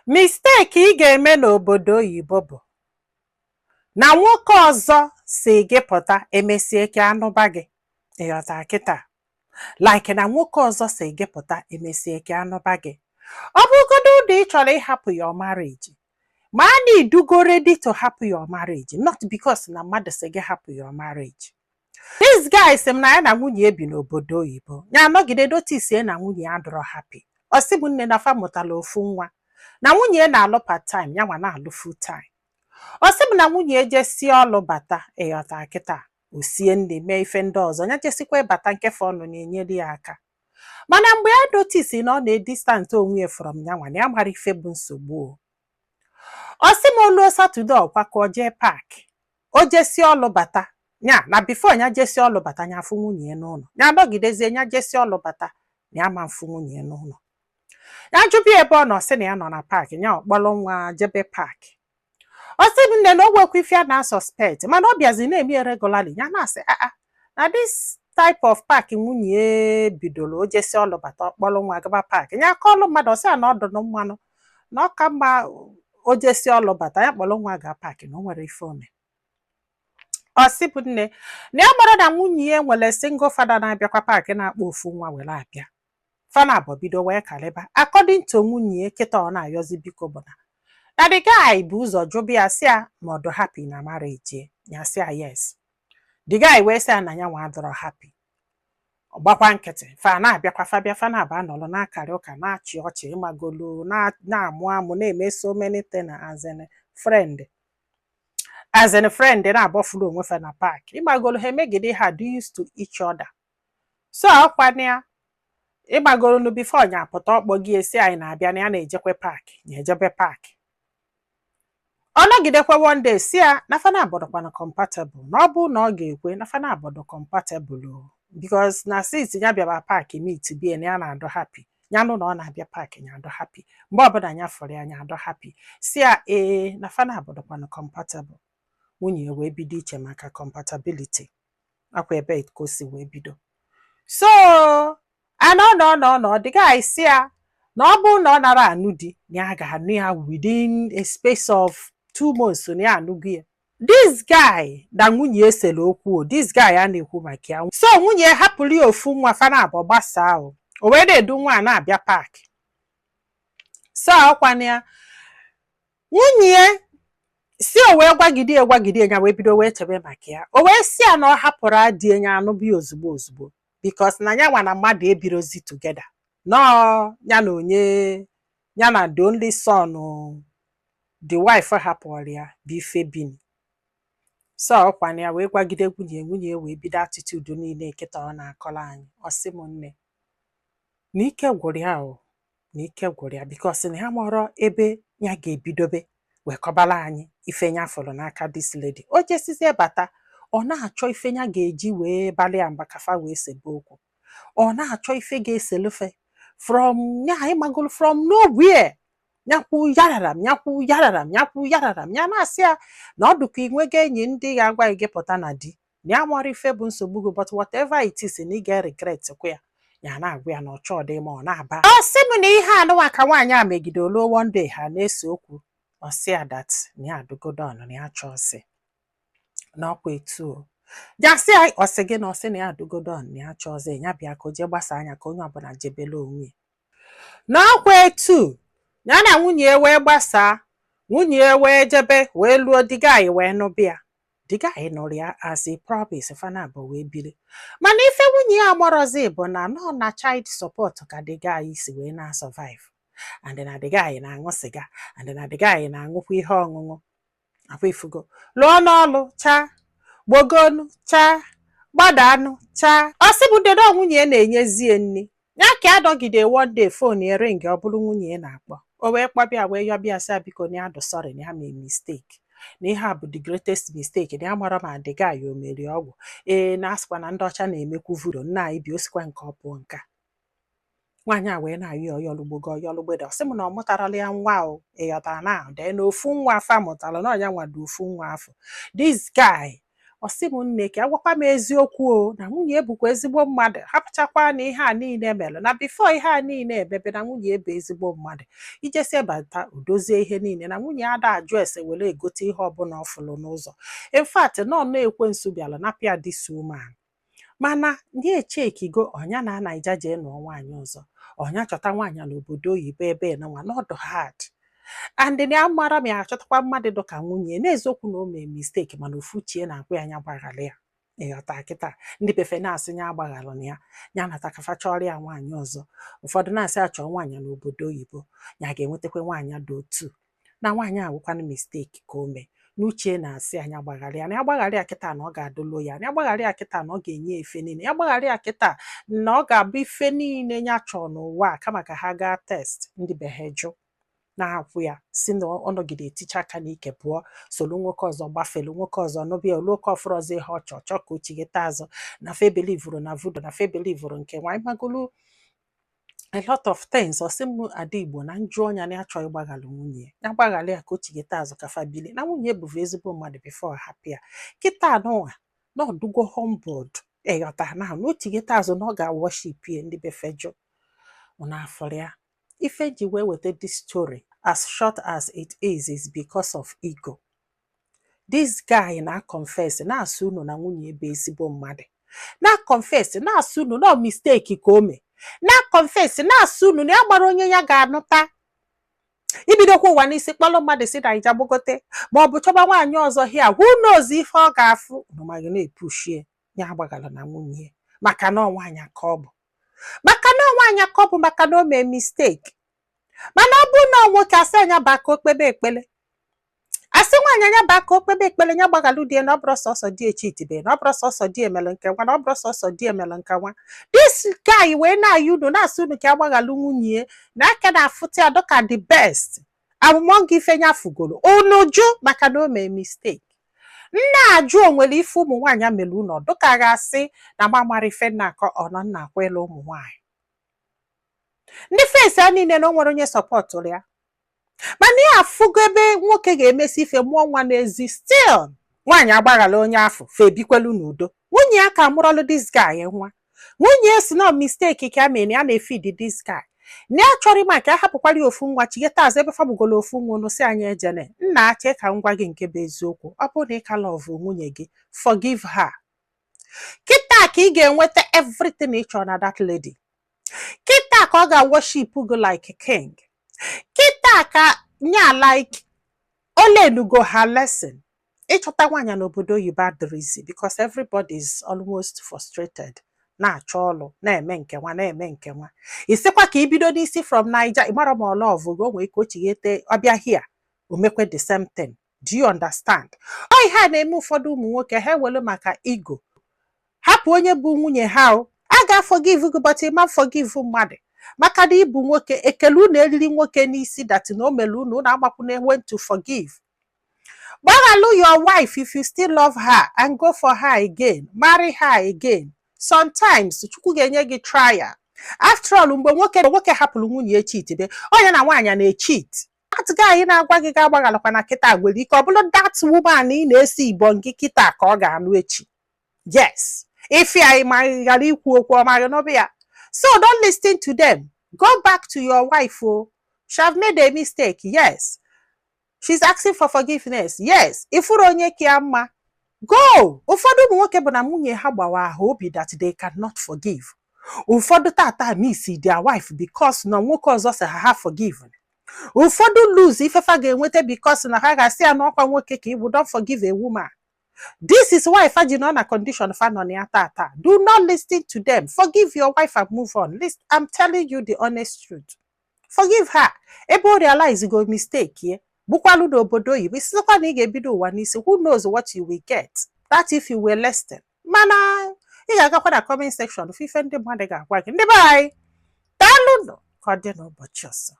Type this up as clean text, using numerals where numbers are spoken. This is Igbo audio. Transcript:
Mistake ị ga-eme n'obodo oyibo bụ na nwoke ọzọ si gị pụta, emesie ka anụba gị. Ịghọta kịta? Like na nwoke ọzọ si gị pụta, emesie ka anụba gị. Ọ bụrụgodo na ị chọrọ ịhapụ your marriage, ma a na idugo ready to hapụ your marriage, not because na mmadụ si gị hapụ your marriage. This guy sị m na ya na nwunye bi n'obodo oyibo, ya anọgide notice na nwunye ya dọrọ happy. Ọ sị m, nne, na fa mụtara ofu nwa, na nwunye ya na-alụ part time, ya nwa na-alụ full time. Ọ sị m na nwunye ejesie ọlụ bata, ịghọta kịta, o sie nri, mee ife ndị ọzọ, ya jesikwa ịbata nkefe ọnụ na-enyere ya aka. Mana mgbe ya notice na ọ na-edistance onwe ya from ya nwa, na ya mara ife bụ nsogbu o. Ọ sị m oluo Saturday, ọkwakọ jee park, o jesie ọlụ bata ya, na before ya jesie ọlụ bata, ya afụ nwunye ya n'ụlọ. Ya nọgidezie, ya jesie ọlụ bata, na ya ma mfụ nwunye ya n'ụlọ. Ya jụbịa ebe ọ nọ, sị na ya nọ na park, ya ọkpọrọ nwa jebe park. Ọ sị m, nne, na o nwekwa ife a na-suspect, mana ọ bịazi na-eme ya regularly. Ya na-asị aa na this type of park nwunye bidoro, o jesi ọlụ bata, ọkpọrọ nwa gaba park. Ya kọọlụ mmadụ, ọ sị ya na ọ dụnụ mmanụ, na ọ ka mma o jesi ọlụ bata, ya kpọrọ nwa gaa park, na o nwere ife ome. Ọ sị bụ nne, na ya mara na nwunye ya nwere single father na-abịakwa park, na-akpọ ofu nwa were abịa. Fana abụọ bido wee kalịba. According to nwunye kịta, ọ na-ayọzi biko bụ na the guy bụ ụzọ jụbịa ya, sị ya ma ọ dị happy na marriage ya. Sị ya yes. The guy wee sị ya na ya nwa adọrọ happy. Ọ gbakwa nkịtị. Fa na-abịakwa, fa bịa, fa na-aba anọrọ na-akarị ụka, na-achị ọchị, ịmagolu, na-amụ amụ, na-eme so many things as in friend, as in friend na-agbafuru onwe fa na park, ịmagolu, ha emegide, ha do used to each other. So ọkwana ya, ịgbagoro nu, before nya apụta, ọkpọ gị esi anyị na-abịa, na ya na-ejekwe park, ya ejebe park. Ọ nọgidekwa, one day, si ya na fa na-abọdọkwana compatible, na ọ bụ na ọ ga-ekwe na fa na-abọdọ compatible o, because na since ya bịara park meet bie, na ya na-adọ happy. Ya nụ na ọ na-abịa park, ya adọ happy. Mgbe ọbụla ya fọrọ ya, ya adọ happy. Si ya ee, na fa na-abọdọkwana compatible. Nwunye ya wee bido iche maka compatibility akwa ebe ka o si wee bido. So anọ nọ nọ nọ, the guy si ya na ọ bụrụ na ọ nara anụ di, na ya ga-anụ ya within a space of 2 months, na ya anụgo ya. This guy na nwunye esere okwu o. This guy a na-ekwu maka ya, so nwunye hapụrụ ya ofu nwa, fa na abụọ gbasaa o. O wee na-edu nwa a na-abịa park. So ọkwana ya, nwunye si o wee gwagide ya, gwagide ya, wee bido wee chebe maka ya. O wee si ya na ọ hapụrụ adị ya, anụbụ ya ozugbo ozugbo, because na ya nwa na mmadụ ebirozi together, nọọ ya na onye ya na the only son the wife hapụrụ ya bụ ife bini. So ọkwana ya, wee gwagide nwunye. Nwunye wee bido attitude niile kịta ọ na-akọrọ anyị. Ọ sị m, nne, na ike gwụrụ ya o, na ike gwụrụ ya, because na ya marọ ebe ya ga-ebidobe wee kọbara anyị ife ya fụrụ n'aka this lady. O jesizie bata, ọ na-achọ ife ya ga-eji wee balị ya mba ka fa wee sebe okwu. Ọ na-achọ ife ga-eselufe from ya, ịmagolu, from nowhere. Nyakwu yararam, nyakwu yararam, nyakwu yararam. Ya na-asị ya na ọ dụka inwego enyi ndị ga-agwa gị pụta na di, na ya mara ife bụ nsogbu gị, but whatever it is, na ị ga-regret kwa ya. Ya na-agwa ya na ọ chọọ dị ma ọ na-aba. Ọ sị m na ihe anụnwa ka nwaanyị a megide oluo. One day ha na-ese okwu, ọ sị ya that na ya adụgodo na ya chọọsị na ọkwa etu o ya sị ya. Ọ sị gị na ọ sị na ya adụgodo na ya chọọsị ya bịa ka o jee gbasa anya, ka onye ọbụla jebele onwe ya, na ọkwa etu ya na nwunye ya wee gbasaa. Nwunye ya wee jebe, wee lụọ di guy, wee nụbịa. The guy nụrụ ya as a promise, fana abụọ wee biri. Mana ife nwunye ya amarọzi bụ na nọ na child support ka the guy si wee na survive, and na the guy na-aṅụ sịga, and na the guy na-aṅụkwa ihe ọṅụṅụ. Akwa ifugo, lụọ n'ọlụ chaa, gbogonu chaa, gbadanụ chaa. Ọ sị bụ dedo nwunye ya na-enyezie nri ya ka adọgide. One day, phone ya ring, ọ bụrụ nwunye ya na-akpọ. O wee kpọbịa, wee yọbịa, sị ya biko, na ya dụ sorry, na ya mee mistake, na ihe a bụ the greatest mistake, na ya mara ma the guy o merie ọgwụ. Ee, na asịkwa na ndị ọcha na-emekwu voodoo. Nna anyị bi osikwa nke ọ pụọ nka. Nwaanyị a wee na-ayọ ọyọlugbogo, ọyọlugbede. Ọ sị m na ọ mụtarala ya nwa o, ịghọtara? Na dee na ofu nwa afa mụtara, na ọnya nwado ofu nwa afọ this guy. Ọ sị m, nne, ka agwakwa m eziokwu o, na nwunye bụkwa ezigbo mmadụ. Hapụchakwa na ihe a niile mere na before ihe a niile ebebe, na nwunye bụ ezigbo mmadụ. Ijesie bata odozie ihe niile, na nwunye ada ajụ ese were egote ihe ọbụla ọ fụrụ n'ụzọ. In fact, nọ na ekwensu bịara napịa this woman. Mana ndị echekigo ọnya na Naija jee nụọ nwaanyị ọzọ, ọnya chọta nwaanyị n'obodo oyibo ebe nwa n'ọdụ hard and na ya mara ma ya achọtakwa mmadụ dịka nwunye. N'eziokwu na o mee mistake, mana ofu chie na-agwa ya anya gbaghara ya. Ịghọta kịta, ndị befe na-asị ya agbaghalụ na ya, ya nata kafa chọrọ ya nwaanyị ọzọ. Ụfọdụ na-asị achọ nwaanyị n'obodo oyibo, ya ga-enwetakwa nwaanyị dị otu na nwaanyị awụkwanụ mistake ka o mee. N'uche na-asị anya gbaghara ya, na ya gbaghara ya kịta, na ọ ga-adụlo ya, na ya gbaghara ya kịta, na ọ ga-enye ya ife niile, ya gbaghara ya kịta, na ọ ga-abụ ife niile ya chọọ n'ụwa a, kama ka ha gaa test. Ndị be ha jụ na-akwụ ya, si na ọ nọgide eticha aka n'ike pụọ, soro nwoke ọzọ, gbafelu nwoke ọzọ, nụbịa olu oke ọfụrụ ọzọ. Ihe ọ chọọ chọọ ka o chigheta azụ na fe belivuru na voodoo, na fe belivuru nke nwa ịmagolu, a lot of things. Ọ sị m, ada Igbo, na njụ ọnya na ya chọọ ịgbaghalụ nwunye ya, gbaghalụ ya ka o chigheta azụ ka fa bili, na nwunye bụvu ezigbo mmadụ before hapụ ya. Kịta anụnwa na ọdụgo humbled, ịghọta na o chigheta azụ na ọ ga-worship ya. Ndị befejụ n'afọrọ ya. Ife ji wee weta this story as short as it is because of ego. This guy na-confess, na-asị unu na nwunye bụ ezigbo mmadụ, na-confess, na-asị unu na mistake ka o mee, na-confess, na-asị unu na ya gbara onye ya ga-anụta. Ibidokwa ụwa n'isi, kpọlụ mmadụ si Naija gbogote ma ọ bụ chọba nwaanyị ọzọ hia, who knows ife ọ ga-afụ nụmaghị na-epushie ya agbagara na nwunye, maka na ọ nwaanyị ka ọ bụ, maka na ọ nwaanyị ka ọ bụ, maka na o mee mistake. Mana ọ bụrụ na ọ nwoke, asị anya ba ka o kpebe ekpele, asị nwaanyị anya ba ka o kpebe ekpele, ya gbaghalụ di ya, na ọ bụrụ sọsọ di echitibe, na ọ bụrụ sọsọ di emelụ nke nwa, na ọ bụrụ sọsọ di emelụ nke nwa. This guy wee na-ayị unu, na-asị unu ka agbaghalụ nwunye, na aka na-afụta ya dịka the best among ife ya fugoro. Unu jụ maka na o mee mistake. Nna, ajụ, o nwere ife ụmụ nwaanyị mere unu dịka ga-asị na gbamara ife nna akọ ọ nọ nna akwa ịlụ ụmụ nwaanyị ndị fesi ya niile, na o nwere onye sọpọtụrụ ya. Mana ya afụgo ebe nwoke ga-emesi ife, mụọ nwa n'ezi, still nwaanyị agbaghala onye afọ, fa ebikwelu n'udo. Nwunye ya ka mụrọlụ this guy nwa. Nwunye si na mistake ka a mere, na ya na-efidi this guy, na ya chọrọ ịma ka a hapụkwara ya ofu nwa chigheta azụ ebe fagbugolo ofu nwa. Unu si anyị ejene. Nna, achị ka m gwa gị nke bụ eziokwu: ọ bụrụ na ị ka love nwunye gị, forgive her. Kịta ka ị ga-enweta everything ị chọrọ na that lady. Kịta ka ọ ga-worship gị like a king. Kịta ka nya like olenugo her lesson. Ịchọta nwaanyị n'obodo oyibo adịrịzi because everybody is almost frustrated, na-achọ ọlụ, na-eme nke nwa, na-eme nke nwa. Isikwa ka ibido n'isi from Naija, ị mara ma ọ love gị, o nwere ike o chighete ọbịa here, o mekwe the same thing. Do you understand? Ọ ihe a na-eme ụfọdụ ụmụ nwoke, ha ewelu maka ego hapụ onye bụ nwunye ha. O a ga-forgive gị, but ịma forgive mmadụ maka na ịbụ nwoke. Ekele unu eriri nwoke n'isi that na o mere unu, unu agbakwuna when to forgive. Gbaghalụ your wife if you still love her and go for her again, marry her again. Sometimes Chukwu ga-enye gị trial. After all, mgbe nwoke hapụrụ nwunye ya cheat, onye na nwaanyị na-echeat, that guy na-agwa gị ga-agbaghalụkwa na kịta nwere ike ọ bụrụ that woman ị na-esi ibọ gị kịta ka ọ ga-anụ echi. Yes, ife anyị ma ghara ikwu okwu ọma gị n'obi ya. So don't listen to them. Go back to your wife. O she have made a mistake, yes. She's asking for forgiveness, yes. Ifuru onye ka ya mma, go. Ụfọdụ ụmụ nwoke bụ na nwunye ha gbawa ha obi that they cannot forgive. Ụfọdụ tata miss their wife because na nwoke ọzọ sị ha ha forgive. Ụfọdụ lose ifefa ga-enweta because na ha ga-asị ya n'ọkwa nwoke ka ịbụ, don't forgive a woman. This is why fa ji nọ na condition fa nọ na ya tata. Do not listen to them. Forgive your wife and move on. Listen, I'm telling you the honest truth. Forgive her. Ebe o realize go mistake ye bụkwalụ n'obodo oyibo, isikwa na ị ga-ebido ụwa n'isi, who knows what you will get, that if you will listen. Mana ị ga-agakwa na comment section fụ ife ndị mmadụ ga-agwa gị. Ndị be anyị, daalụ nụ. Ka ọ dị n'ụbọchị ọzọ.